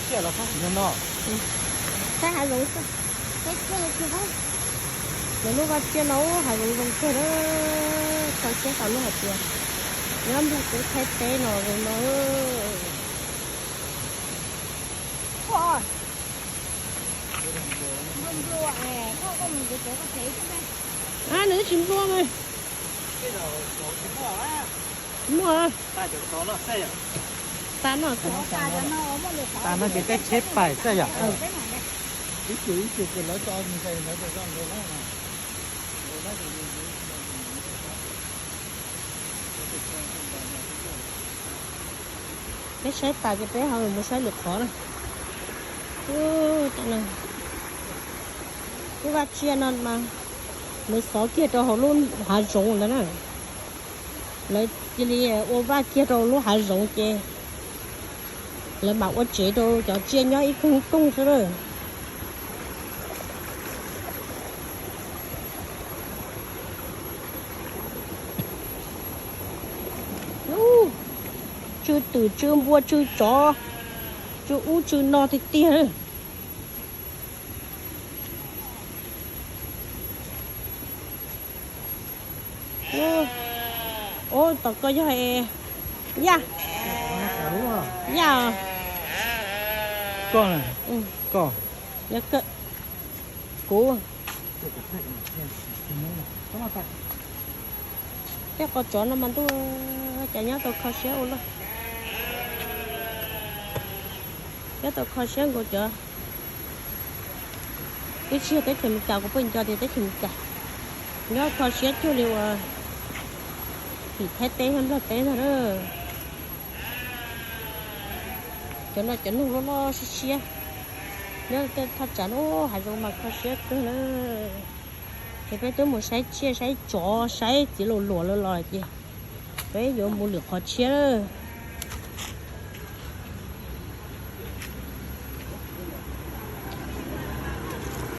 Tsiaj los sab tim no no. Saib hav zoov xwb. Lawv lub vaj tsiaj no hav zoov zoo kawg na. Kho siab tau lub hais tias nyob nplooj teb Thaib teb no zoo no. Nws twb tsis nplua mas. Muaj. Tas no, tas no ces peb tsheb pais xwb yom. Peb saib tas ces peb ho mus saib lwm qhov na. Lub vaj tsiaj no mas nws xov kiag rau hauv lub hav zoov ntawd na. Lawv cia li ua vaj kiag rau lub hav zoov ces lawv mam ua tsev rau cov tsiaj nyob ib koog ib koog xwb lawm. Tsw twm tsw npua tsw tsov, tsw ub tsw no tiag tiag. Ub, tom ko yog yaj, yaj. Koj, koj, kuv. Tej qos tsov no mas ntuj, cas nyob tau kho siab ua luaj. Nyob tau kho siab nkaus cov. Twb tsis yog teb chaws Amelikas, kuv pheej nco tias teb chaws Amelikas. Nyob kho siab cuag li uas tim Thaib teb thiab Nplog teb ntag na. Cov no cov nug loj loj siab siab. Nyob tej thaj tsam no hav zoov mas kho siab kawg na. Ces peb twb mus saib tsiaj saib tsov saib txiv laus luam lawm los ces peb yuav mus lwm qhov tshiab.